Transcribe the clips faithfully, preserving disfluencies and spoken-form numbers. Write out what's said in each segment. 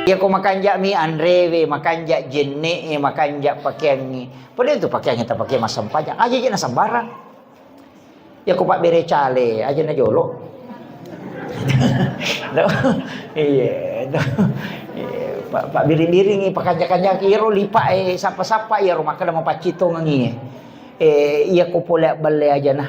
Iya ko makanja' mi anrewe, makanja' jenne' e, makanja' pakeangnge. Padahal itu pakeangnge tapake massempajang. Aja je na sembarang. Iya ko pabbere cale, aja na jolo. Iya, iya. Pa-, pabbiring-biringi, pakanja-kanjaki, iyaro lipa' e, sappa-sappa, iyaro makkeda mapaccittongengi e. Eh, iya ko pole abballe aja na.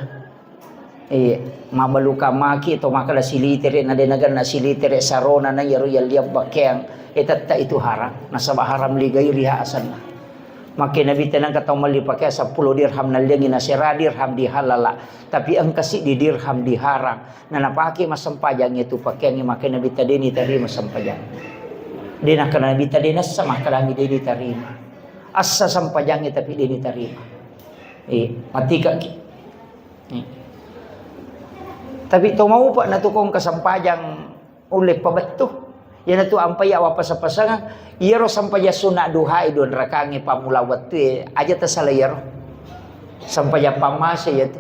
Iya, mabbaluka maki to makkeda silitere', na de' nagenna silitere' sarona na iyaro yalliang bakkeang, e tette' itu haram, nasaba' haram li gairiha asanna. Makke Nabitta nengka tau melli pakeang seppulo dirham nalliangi nasera dirham dihalala, tapi engka siddi dirham diharang, na napake massempajang itu pakeangnge, makke Nabitta de' nitarima sempajang. De' nakkeda Nabitta de' nassa makkedangi de' nitarima. Assa sempajangnge tapi de' nitarima. Eh, matikaki. Tapi to maupa' na tu kong kasempajang ulle pabettu. Iyanatu ampai awapasa-pasangeng. Iyaro sempajang sunna duha e dua rakangnge pammula wettue, aja tasala iyaro. Sempajang pammase iyatu.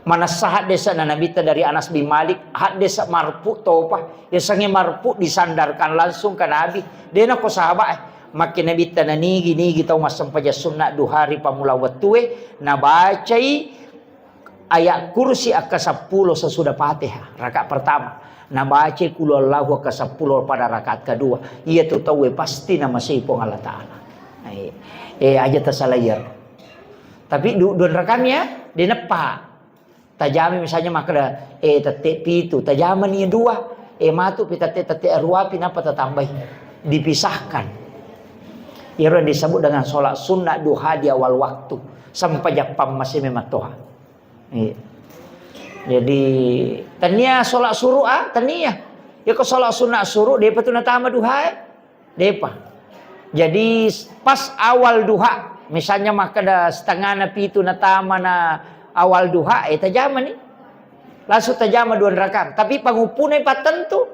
Manessa haddesa na Nabitta dari Anas bin Malik, haddesa marfu topa. Yasengnge marfu disandarkan langsung ke Nabi. De' nako sahabat e. Makke Nabitta na nigi-nigi tau massempajang sunna duha ri pammula wettue, nabacai ayat kursi akka seppulo sesudah Fatihah, rakaat pertama. Nabaca qul huwallahu akka seppulo pada rakaat kedua. Iyatu tauwe pasti namasei Puang Allah Ta'ala. Eh, eh, aja tasala iyaro. Tapi du-, dua rakaat ya, dineppa. Tajami misalnya makkeda, eh, tette' pitu, tajamani dua, eh, matu pi tette', tette' aruapi, napa tatambai. Dipisahkan. Iyaro yang disebut dengan sholat sunnah duha di awal waktu. Sempajang pammase memang toha. Iya. Jadi, tania sholat suruh, ah, tania. Ya, ko sholat sunnah suruh, depa tu natama duha, eh. Depa. Jadi, pas awal duha, misalnya makkeda setengahna pitu natama na awal duha, eh, tajamani. Langsung tajama dua rakaat. Tapi panguppuna pattentu,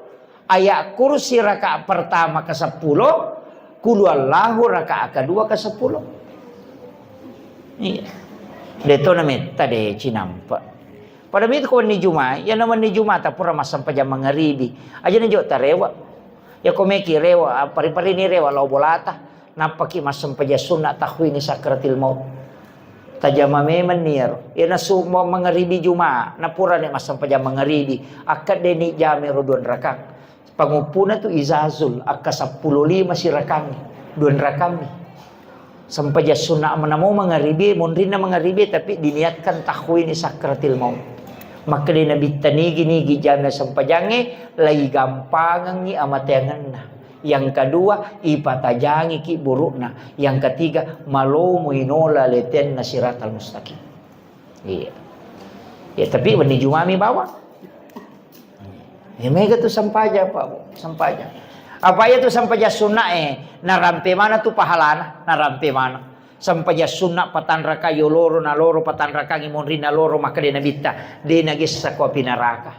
ayat kursi rakaat pertama ke sepuluh, qul huwallahu rakaat kedua ke sepuluh. Iya. De' to nametta de' cinampa. Pada mitu ko wenni Juma, iyana wenni Juma ta pura massempajang mangaribi. Aja na jo tarewa. Ya ko meki rewa, pari-parini rewa lao bolata. Nappaki massempajang sunna tahwini sakratil maut. Tajama memang ni iyaro. Iyana su-, mo-, mangaribi Juma, na purani massempajang mangaribi. Akkaddeni jami ro dua rakaat. Panguppuna tu izazul, akka seppulo lima sirakangngi, dua rakammi. Sempajang sunna namo mangaribi, monrinna mangaribi, tapi diniatkan tahwini sakratil maut. Makkeda Nabitta nigi-nigi jami sempajangnge, laigampangengngi amateangenna. Yang kedua, ipatajangiki burukna. Yang ketiga, malomo inola letenna siratal mustaqim. Iya. Ya, tapi wenni Jumami bawang. Ya, mega tu sempajang, Pak, Bu. Sempajang. Apa iya tu sempajang sunna, eh, narampe mana tu pahalana, narampe mana. Sempajang sunna patanraka yoloro, naloro patanrakangi monri naloro, makkeda Nabitta, de nagessa ko api neraka.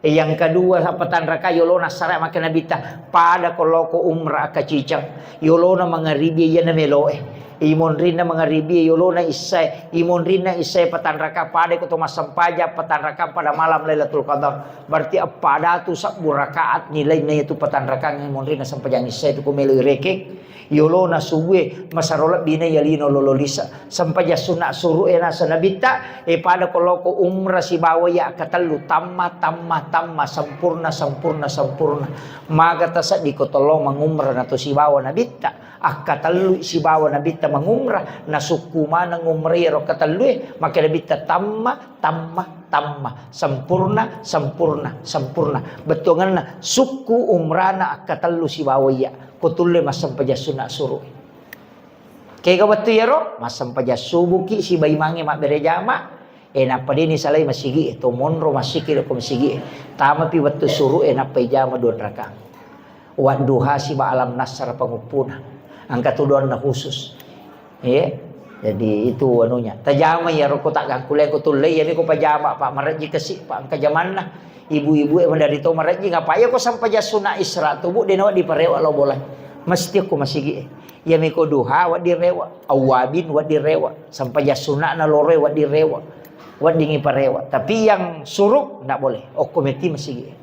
E, yang kedua, patanraka yolona sara makkeda Nabitta, pada ko loko umrah akka ciceng, yolona mangaribi iyana meloe. Imonrinna mangaribi yolona issae, imonrinna issae patanraka pada ko to massempajang patanraka pada malam Lailatul Qadar. Berarti eppa datu sabbu rakaat nilainna itu patanrakang imonrinna sempajang issae tu ko melo irekeng. Yolona subue masaro lebbina iya lino lolo lisa. Sempajang sunna suru'e nasa Nabitta, e pada ko loko umrah sibawa iya akkatellu, tamma, tamma, tamma, sempurna, sempurna, sempurna. Maga taseddi ko tollo mangumrah nato sibawa Nabitta, akkatellu sibawa Nabitta mangumrah, nasukku maneng umrah iyaro katellue, makkeda Nabitta tamma, tamma, tamma, sempurna, sempurna, sempurna. Bettuangenna sukku umrana akkatellu sibawa iya. Ko tulle massempajang sunna suru'e. Kega wettu iyaro? Massempajang subuki siba imangnge mabbere jama. E, nappa deni salai masigi'e, to monro massiki ko masigi'e. Tamapi wettu suru'e nappa ijama dua rakaat. Wadduha siba alam nasara panguppuna. Engka tu doanna khusus. Iya. Jadi itu anunya. Tajama iyaro ko taggangkuleng ko tulle, iyami ko pajama, Pak, marejji kasi, Pak, engka jamanna. Ibu-ibu e mandari to marejji, ngapa iya ko sempajang sunna isra tu, Bu, de nawa diparewa lao bola. Mesti ko masigi'e. Iyami ko duha wedding rewa, awwabin wedding rewa, sempajang sunna na loroe wedding rewa, wedding iparewa. Tapi yang suruk ndak boleh. Okko meti masigi'e.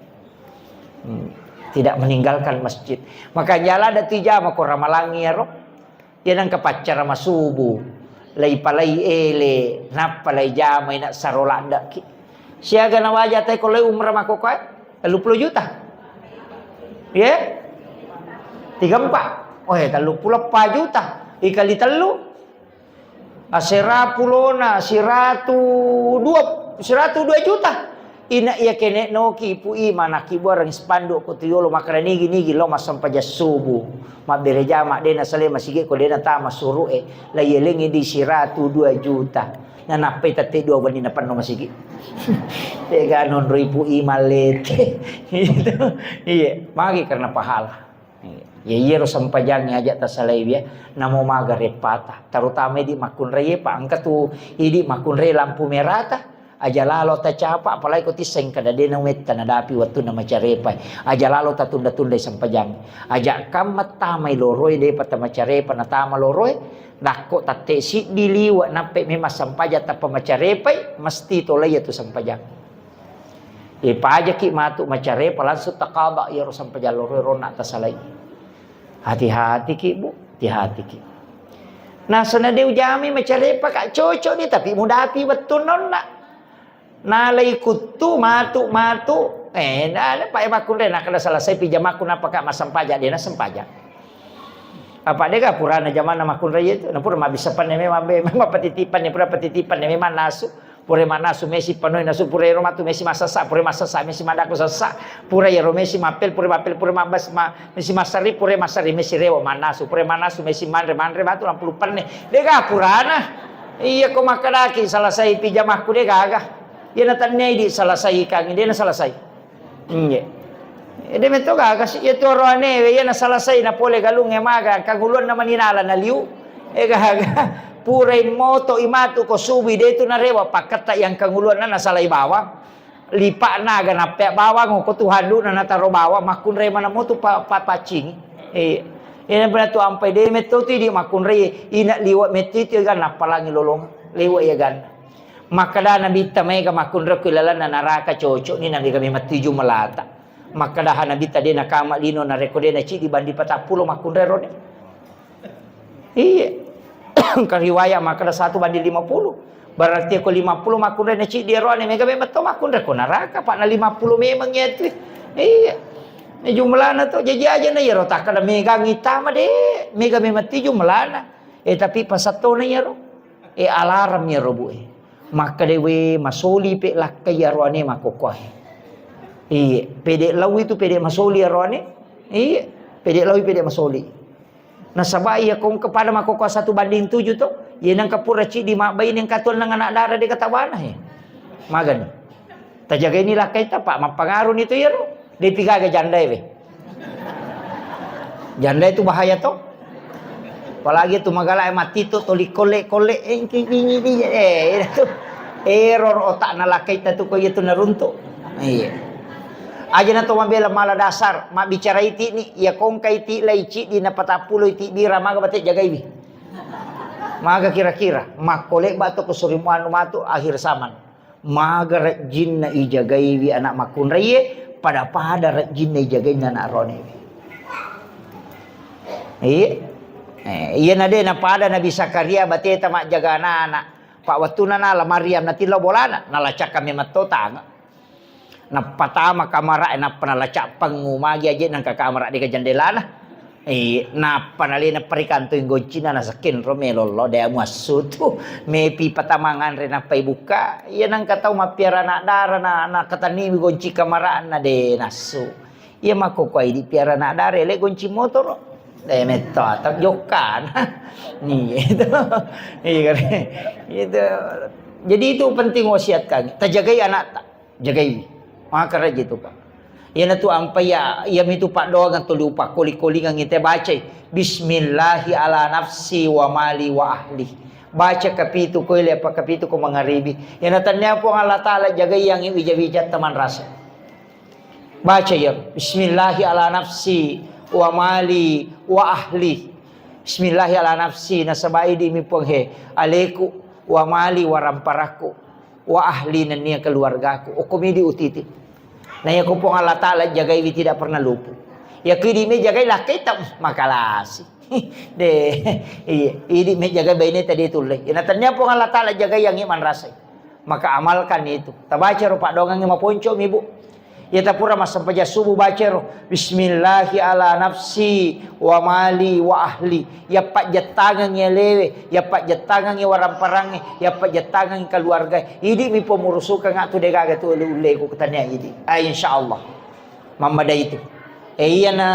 Hmm. Tidak meninggalkan masjid. Makanya ladde' tu ijama ko ramalangi iyaro. Iya nengka paccara masubu. Lai palai ele, nappa lai jama ina saro laddeki. Siaga nawaja te ko lai umrah makkokkoe? Tellu pulo juta. Ye? Tiga empat. Oh, eh, tellu pulo eppa juta. Ikali tellu. Asera pulona siratu dua, siratu dua juta. Ina iya kene noki ipu i manaki buareng spanduk ko tuyolo makkeda nigi-nigi lo massempajang subuh. Mabbere jama de' nasalai masigi ko de' natama suru'e. La iyalengi di siratu dua juta. Nanappai tette dua wenni napenno masigi. Tega nonro ipu i mallete. Gitu. Iya, magi karena pahala. Ya, iyaro sempajangnge aja tasalaiwi ya. Namo maga reppata. Terutama idi makkunraie, pa engka tu idi makkunrai lampu merata. Aja lalo tacapa, apalagi ko tisseng kada de' naumetta nadapi wettunna macarepai. Aja lalo tatunda-tundai sempajang. Aja kamma tamai loroi de'pa tamacarepa natama loroi. Dakko tatte siddi liwe' nappe memang sempajang tappa macarepai, mesti tolai iyatu sempajang. Ipajaki matu macarepa langsung takaba iyaro sempajang loroi ronna tasalai. Hati-hatiki, Bu, hati-hatiki. Nasana de' ujami macarepa ka cocok ni, tapi mudapi wettunna onna. Nalai kuttu matu-matu, eh, na, na, pa makkunrai nakkeda salasai pi jamakku nappa ka massempajang, de' nassempajang. Apa de' ga purana jamanna makkunrai itu? Na pura mabbissa panne memang be-, memang patitipanne, pura patitipanne memang nasu. Pura mannasu mesi panoi nasu, pura ero matu mesi massessa, pura massessa mesi madakko sessa, pura ero mesi mappel, pura mappel, pura mabbas-, ma-, mesi massari, pura massari mesi rewe mannasu, pura mannasu mesi manre, manre matu nampulu penne. De' ga purana. Iya ko makkedaki salasai pi jamakku de' gaga. Iya natanniai di salasai kangi, de' nasalasai. Inje. Ede metto gaga si, iya tu oroane, iya nasalasai na pole galung e maga, kanguluanna maninala na liu. E gaga. Purai moto i matu ko subui de' tu narewa pakketta yang kanguluanna nasalai bawang. Lipa'na aga nappea bawang ko tu handukna nataro bawang makkunrai mana motu pa, pa, paccing. E, ina pernah tu ampai de' metto tu idi makkunrai ina liwa metto itu ga nappalangi lolong. Liwa iya ganna. Makkeda Nabitta maega makkunrai ko ilalanna naraka cocok ni, na mega memang tuju melata. Makkeda Nabitta de' nakama lino narekko de' naciddi bandi patappulo makkunrai roni. Iya. Engka riwayat makkeda satu banding lima puluh. Berarti ko lima puluh makkunrai naciddi roni mega memang to makkunrai ko naraka, pa na lima puluh memang iya tu. Iya. Ini jumlahna to, jaji aja na iyaro takkeda mega ngitama de', mega memang tuju melana. E tapi pasattona iyaro. E alarm iyaro, Bu, e. Makkeda we masoli pe lakkai aroane makkokkoe. Iye, pede' laui tu pede' masoli aroane. Iye, pede' laui pede' masoli. Nasaba iya ko engka pada makkokkoe satu banding tuju to. Iya nengka pura ciddi mabbaine engka tu enneng anak dara de' gatawana he. Magani. Tajagaini lakkaita, Pak, mappangaruni tu iyaro. De' pigaga jandae we. Jandae tu bahaya to. Apalagi tu magala e mati tu toli kolle-kolle, eh, ki-, ki-, ki-, ki-, eh, itu. Error otakna lakkaita tu ko iya tu naruntuk. Iya. Aja na to mabela mala dasar, mabbicara iti ni, iya kongka iti lai ciddi na patappulo iti bira maga bate jagaiwi. Maga kira-kira, makkole ba to ko surimu anu matu akhir zaman. Maga rejjinna ijagaiwi anak makkunraie, pada-pada rejjinna ijagainna anak ronewe. Iya. Eh, iya na de' napada Nabi Zakaria bateta majjaga anak-anak. Pa' wettuna nala Maryam natillau bolana, nalacakka memang to tanga. Nappa tama kamara e, nappa nalacak pengngu magi aje nengka kamara de' ka jendelana. Eh, nappa nalena perikantoi goncina nasekke ro melo lo de' muassu tu. Mepi patamang anre nappa ibukka. Iya nengka tau mappiara anak dara na, na katanimi gonci kamarana de' nassu. Iya makkokkoe idi piara anak dara ele gonci motoro. De' metto atau jokkana. Nih, itu. Iya kan? Itu. Jadi itu penting wasiat kami. Tajagai anak ta. Jagai. Maka raja itu, Pak. Iyanatu ampai ya, iyamitu paddoangeng tuli upakkoli-kolingengngi te bacai, "Bismillahi ala nafsi wa mali wa ahli." Baca kapitu ko ile, apa kapitu ko mangaribi. Iyana tannia Puang Allah Taala jagaiyangngi wija-wijatta manrasa. Baca ya, "Bismillahi ala nafsi wa mali wa ahli." Bismillahi ala nafsi, nasaba idi mi Puang he, aleku, wa mali, waramparakku. Wa ahli, nennia keluargaku, okko midi utiti. Na iyako Puang Allah Taala jagaiwi tidak pernah luput. Iya, ko idi mejagai lakkaita, makalasi. De, iya, idi mejagai baineta de tulle. Iya, na tennia Puang Allah Taala jagaiangngi manrasai. Maka amalkan itu. Tabaca ro paddoangengnge maponcomi, Bu. Iya, tapura massempajang subuh baca ro, "Bismillahi ala nafsi wa mali wa ahli." Iya pajjettangengngi alewe, iya pajjettangengngi waramparangnge, iya pajjettangengngi keluargae. Idi mi pomurusukeng atu degaga tu ulle-ulleku tennia idi. Ah, insyaallah. Mammada itu. Eh, iyana,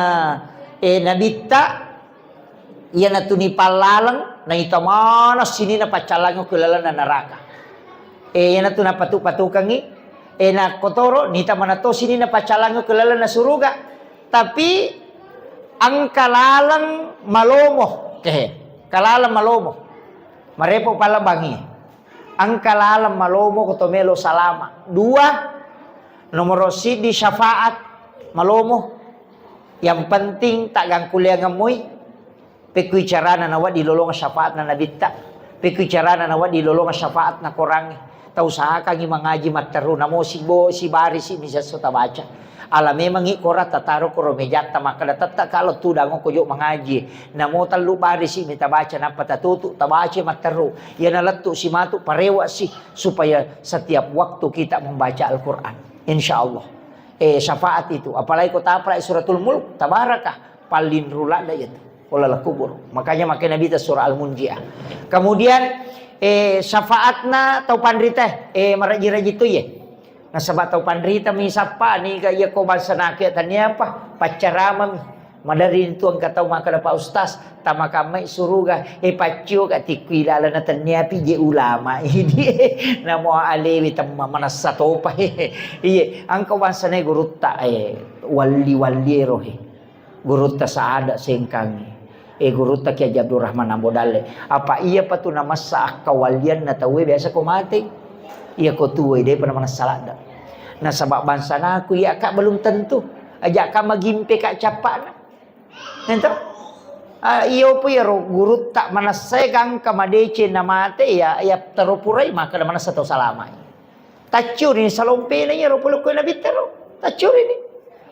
eh, nabitta, iyanatu nipallaleng, naita maneng sininna paccallangnge ku lalenna neraka. Eh, iyanatu napatu-patukengngi, eh, nakkotoro, nita maneng to sininna paccallangnge ku lalenna suruga. Tapi engka laleng malomo, kehe, kalaleng malomo. Marepo palabangi. Engka laleng malomo ko to melo salama. Dua, nomoro siddi syafaat malomo. Yang penting taggangkuleangeng moi. Pekkui carana nawedding lolongeng syafaatna nabitta. Pekkui carana nawedding lolongeng syafaatna korangnge. Tausahakangngi mangaji matteru, namo sibo-, sibarisi mi siesso tabaca. Ala memangngi korang tataro koro mejatta makkeda, "Tette kalo tudang ko jo mangaji." Namo tellu barisi mi tabaca nappa tatutu, tabaca matteru. Iyana lettu si matu parewa si, supaya setiap waktu kita membaca Al-Quran. Insya Allah. Eh, syafaat itu. Apalagi ko tapra Suratul Mulk, tabarakah. Paling rulada itu. Wala kubur. Makanya makai Nabi ta surah Al-Munjiah. Kemudian, eh, syafaatna tau panrita, eh, maraji-raji tu ye. Nasaba tau panrita mi sappa ni ga iya ko bangsa nake tania apa? Paccarama mi. Madari tu engka tau makkeda, "Pak Ustaz, tamakammai suruga, eh, paccio ka tikku ilalana tennia pi je ulama." Ini namo alewi temma manassa topa. Iye, engka bangsa ne gurutta, eh, walli-walli ero he. Gurutta Saada Sengkangi. Eh, gurutta Kiai Haji Abdurrahman Ambo Dalle. Apa iya patu namassa akkawallianna tauwe biasa ko mate. Iya ko tuwe de pada manassa ladda. Nasaba bangsa naku iya ka belum tentu. Aja ka magimpe ka cappana. Ento? Ah, iyo pu iyaro gurutta manassa gangka madeceng na mate ya, ya tero purai maka manassa tau salama. Taccurini salompena iyaro pole ko nabitta ro. Taccurini.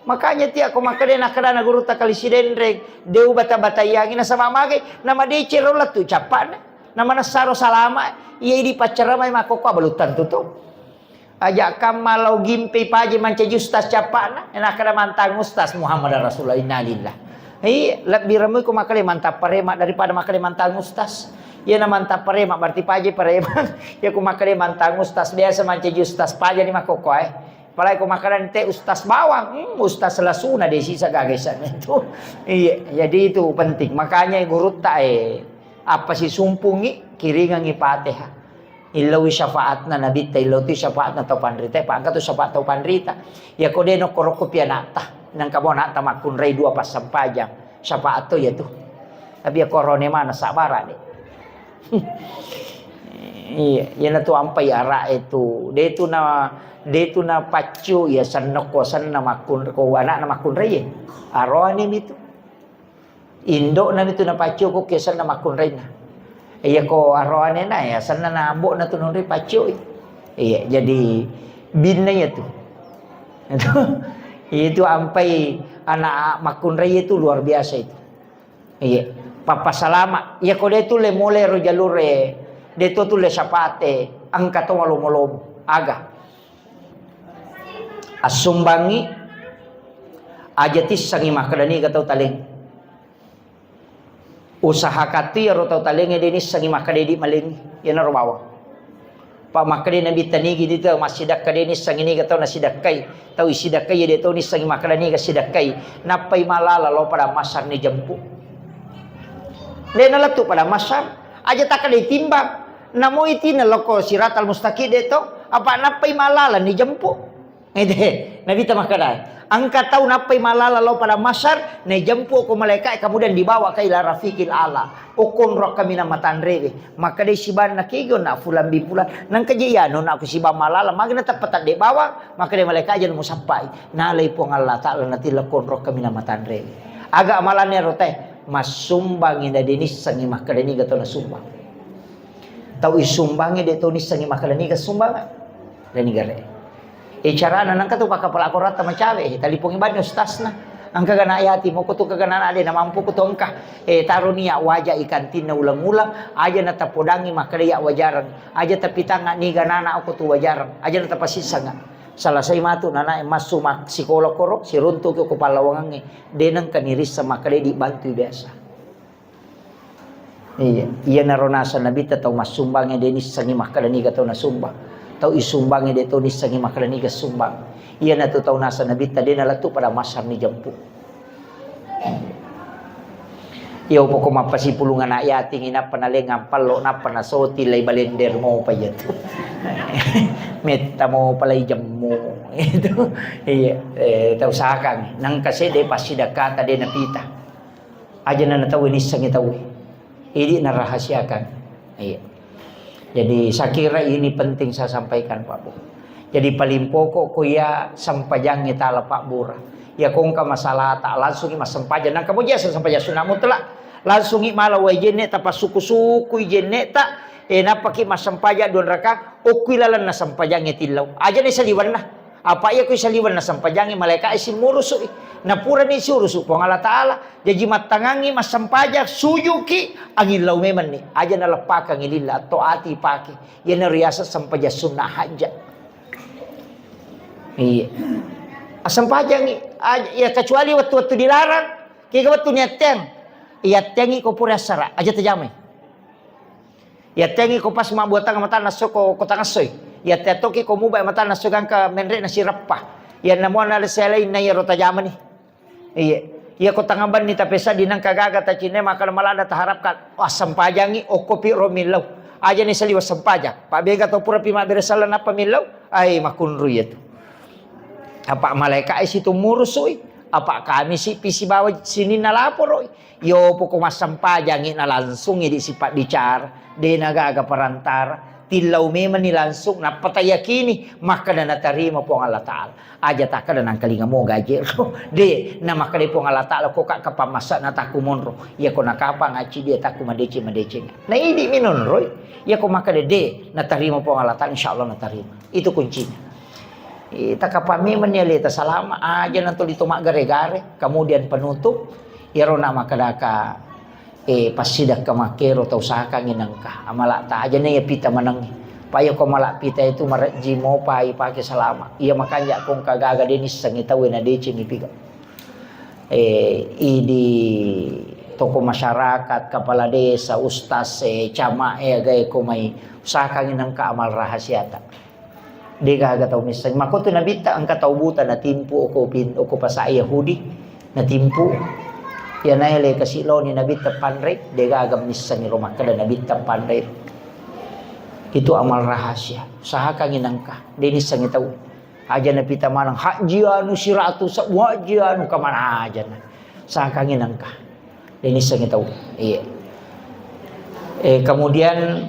Makanya tia ko makkeda nakkedana gurutta Kali Sidenreng, de ubata-bataiangi nasaba magai, namadeceng ro lettu cappana. Namanessaro salama, iya idi paccaramai makkokkoe belum tentu to. Aja kamma lao gimpe paje mancaji ustaz cappana, nakkeda mantang ustaz Muhammad Rasulullah, innalillah. Iya, lebbi remui ko makkeda mantang parema daripada makkeda mantang ustaz. Iya na mantang parema, berarti paje parema. Iya ko makkeda mantang ustaz, biasa mancaji ustaz paja ni makkokkoe. Apalagi ko makkeda ente ustaz bawang, hmm, ustaz lasuna de sisa gaga isanna itu. Iya, jadi itu penting. Makanya gurutta, eh, apa sisumpungi, kiringangi Fatihah. Illauwi syafaatna nabitta, illau tu syafaatna tau panrita, pa engka tu syafaat tau panrita. Iya ko de nokko-rokko pi anakta, nangka mo anakta makkunrai dua passempajang, syafaat to iya tu. Tapi iya ko arone mana sabara de. Iya, iyana tu ampai ara'e tu. De tu na, de tu na paccu iya senna ko senna makkun-, ko anakna makkunrai. Aroane mi tu. Indo'na mi tu napaccio ko ke senna makkunrainna. Iya ko aroanena ya senna na ambo'na tu nonroi paccoi. Iya, jadi binna iya tu. Itu ampai anak makkunrai itu luar biasa itu. Iya, pappasalama. Iya ko de tulle mole ro jalure, de to tulle sapate, engka to malomo-lomo. Aga. Assumbangngi, aja tissengngi makkeda niga tau taleng. Usahakattu iyaro tau talengnge de nissengngi makkeda idi malengngi, iyanaro bawang. Pa makkeda Nabitta nigi di tau massidakka de nissengngi niga tau nasidakkai. Tau isidakkai de tau nissengngi makkeda niga sidakkai. Nappai malala lao pada masar ni jempu. De nalettu pada masar, aja takkeda timbang. Namo iti nalokko siratal mustaqim de to, apa nappai malala ni jempu. Ede, Nabitta makkeda, engka tau nappai malala lao pada masar, naijempu ko malaika'e, kemudian dibawa ka ila rafiqil a'la. Okkonro kaminang matanrewe. Makkedai sibanna, "Kegi onna fulan bin fulan?" Nangka je iyanu nakku sibang malala, magi nateppa tadde bawang, makkeda malaika aja musappai. Nalai Puang Allah Ta'ala natilla konro kaminang matanrewe. Aga amalanna ero te? Massumbangi na de nissengi makkeda niga to nasumbang. Tau isumbangi de to nissengi makkeda niga sumbang. Dan niga re. E carana nangka tu pakkapala koratta macawe, e talipongi banni ustasna. Engka gana yati moko tu kegana de na mampu ko tu engka. Eh, taro ni ya waja ikantinna ulang-ulang, aja na tapodangi makkeda ya wajareng. Aja tapitanga ni gana na ko tu wajareng. Aja na tapasissanga. Selesai matu nana massu mak-, sikola koro, siruntu ko pallawangangnge. De nengka nirissa makkeda dibantui biasa. Iya, iyanaro nasa Nabitta tau massumbangnge de nissengngi makkeda niga tau nasumbang. Tau isumbangnge de tau nissengngi makkeda niga sumbang. Iyanatu tau nasa Nabitta de nalettu pada massar ni jeppu. Iya, poko mappasipulung anak yating, nappa naleng ampallo, nappa nasoti lai balender mopa iyatu. Metta mopa lai jemmu. Itu. Iya, eh, tau sakang. Nangka sedde passidakkata de napita. Aja na tau nissengngi tau. Idi narahasiakan. Iya. Jadi, saya kira ini penting saya sampaikan, Pak Bu. Jadi, paling pokok ko iya sempajangnge tala pabbura. Iya ko engka masalah ta, langsungi massempajang. Nang kamu jasa sempajang sunat mutlak. Langsungi mala wai jenne ta, pasuku-suku jenne ta, eh, nappaki massempajang dua rakaat, okkui lalenna sempajangnge tillau. Aja ni saliwenna. Apa iya kui saliwenna sempajangnge malaika e simurusu'i. Napurani siurusu Puang Allah Ta'ala. Jaji mattangangngi massempajang, sujuki, angillau memenni. Aja naleppakangngi lilla, atau ati pake. Iyana riaseng sempajang sunnah hajat. Iya. Assempajangngi, aj-, ya kecuali wettu-wettu dilarang, kega wettu niatteng. Iattengngi ko pura assara, aja tajamai. Yattengngi ko pas mabbuatang matanna esso ko, ko tangassoi. Yatteattoki ko mubai matanna esso gangka menre'na sireppa. Yanna muanna lesse lainna iyaro tajamani. Iya. Iya ko tangabenni tapesa dinangka gaga tacinne makkeda malada taharapkan. Wah, sempajangngi okkopi ro millau. Aja ni saliwa sempajang. Pak bega to pura pi mabbere sala nappa millau. Ai makunru iyatu. Apa malaika e situ murusui. Apa kami si pisi bawa sininna laporoi. Yo poko massempajangngi na langsung idi sipabbicara, de na gaga perantara, tillau memenni langsung, nappa tayakini makkeda natarima Puang Allah Ta'ala. Aja takkeda nangkalinga mo gaje ro. De, na makkeda Puang Allah Ta'ala ko ka kapang massa na takku monro. Iya ko nakapang acci dia takku madeceng-madeceng. Na idi minonroi. Iya ko makkeda de, natarima Puang Allah Ta'ala, insya Allah natarima. Itu kuncinya. Eh, takapang memenni aleta salama, aja na tuli to maggare-gare, kemudian penutup, iyaro na makkedaka, eh, passidakka makkero tau sakangngi nengka, amala ta aja na iya pita manengngi. Pa iya ko mala pita itu marejji mopa ipake salama. Iya makanja ko engka gaga de nissengngi tau na deceng ipiga. Eh, idi toko masyarakat, kepala desa, ustaz, eh, camat, eh, agae ko mai usahakangngi nengka amal rahasiata. De gaga tau misseng. Makko tu Nabitta engka tau buta natimpu oko pin-, oko pasa Yahudi, natimpu. Iya naele kasi loni Nabitta panrei, de gaga misseng ro makkeda Nabitta panrei. Itu amal rahasia. Usahakangngi nengka. De nissengngi tau. Aja napita maneng, haji anu siratu sebbu haji anu kemana aja na. Usahakangngi nengka. De nissengngi tau. Iya. Eh, kemudian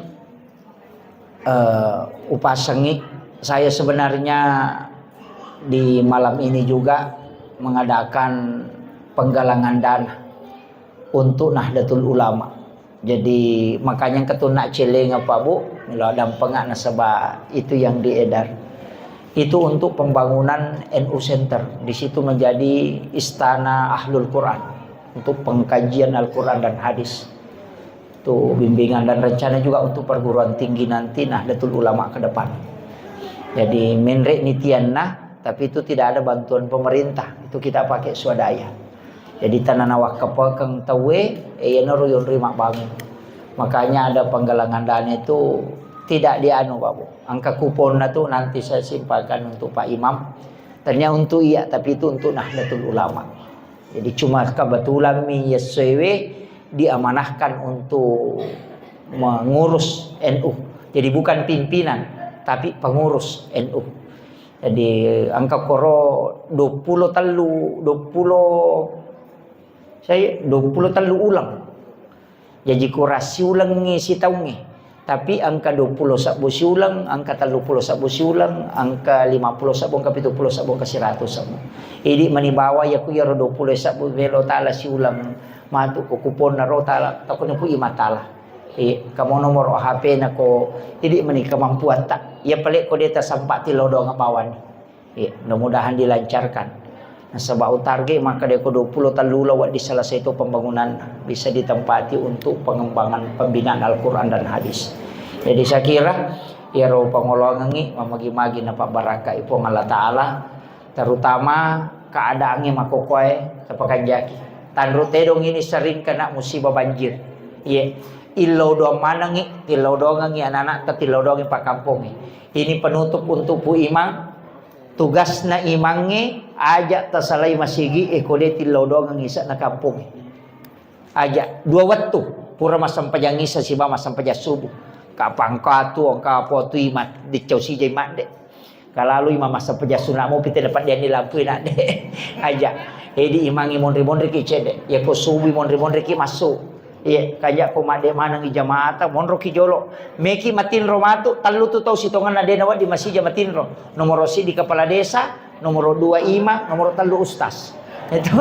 eh, upasengi. Saya sebenarnya di malam ini juga mengadakan penggalangan dana untuk Nahdlatul Ulama. Jadi, makanya ketunak celenga Pak Bu, melo dampenga nasaba itu yang diedar. Itu untuk pembangunan N U Center. Di situ menjadi istana Ahlul Quran untuk pengkajian Al-Quran dan hadis. Itu bimbingan dan rencana juga untuk perguruan tinggi nanti Nahdlatul Ulama ke depan. Jadi, menre ni tianna, tapi itu tidak ada bantuan pemerintah. Itu kita pakai swadaya. Jadi, tanana wakkapekeng tauwe, eh, iyanaro yonri mabbangun. Makanya ada penggalangan dana itu tidak dianu, Pak Bu. Angka kuponna tu nanti saya simpankan untuk Pak Imam. Tanya untuk iya, tapi itu untuk Nahdlatul Ulama. Jadi cuma kebetulan mi yessoewe diamanahkan untuk mengurus N U. Jadi bukan pimpinan, tapi pengurus N U. Jadi angka koro dua puluh tellu, dua puluh, saya dua puluh tellu uleng. Jaji kura siulengngi sitaungngi. Tapi angka dua puluh sebbu siuleng, angka tellu puluh sebbu siuleng, angka lima puluh sebbu, angka pitu puluh sebbu, angka siratu sebbu. Idi mani bawa yaku yaro dua puluh sebbu melo tala siuleng. Matu ko kuponna ro tala, takuni ku imatala. Eh, kamu nomor H P na ko idi mani kemampuan ta. Ya pale ko deta sempat tilodong bawani. Iya, mudah-mudahan dilancarkan. Nasaba utarget makkeda ko dua pulo tellu uleng wedding selesai itu pembangunan, bisa ditempati untuk pengembangan pembinaan Al-Quran dan hadis. Jadi saya kira iyaro pangoloangengngi mamagi-magi napabbarakkai Puang Allah Ta'ala, terutama keadaangnge makokoe tapakanjaki. Tanru tedong ini sering kena musibah banjir. Iye, illau doang manengngi, tillau doangengngi anak-anakta, tillau doangngi pakkampongnge. Ini penutup untuk Pu Imang. Tugasna imangnge, aja tasalai masigi e ko de tillau doangengngi ise'na kampongnge. Aja dua wettu, pura massempajang isa siba massempajang subuh. Kapang katu, engka potu imat, dicau sija imat de. Kalalu imang massempajang sunat mopi tena paddianni lampu inak de. Aja. Edi imangnge monri-monriki cedde. Ya ko subuh monri-monriki masuk. Iya, kaja ko madde maneng jamaata, monroki jolo. Meki matinro matu, tellu tu tau sitongenna de nawedding masija matinro. Nomoro siji kepala desa, nomoro dua imang, nomoro tellu ustaz. Itu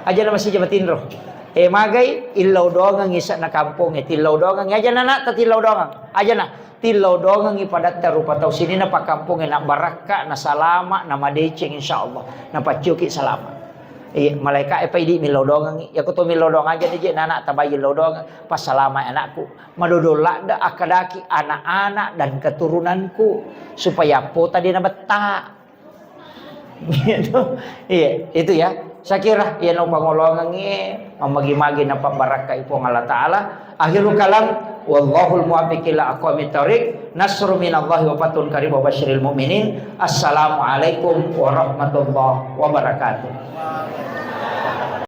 aja na masija matinro. Eh, magai illau doangengngi ise'na kampongnge, tillau doangengngi aja na, anak ta tillau doangeng. Aja na. Tillau doangengngi padatta rupa tau sininna pakkampongnge, na barakka, na salama, na madeceng insyaallah. Na paccoki salama. Iya, malaika e paidi millau doangengngi. Iya ko to millau doang aja ni je, na anak ta bayi illau doang, passalama anakku. Madodong ladde akkadaki anak-anak dan keturunanku supaya pota de na betta. Gitu. Iya, itu ya. Saya kira iya no pangoloangengngi, mamagi-magi napabbarakkai Puang Allah Ta'ala. Akhirul kalam, wallahul muwaffiq ila aqwamit thariq. Nasru minallahi wa fathun qarib wa basyiril mu'minin. Assalamualaikum warahmatullahi wabarakatuh.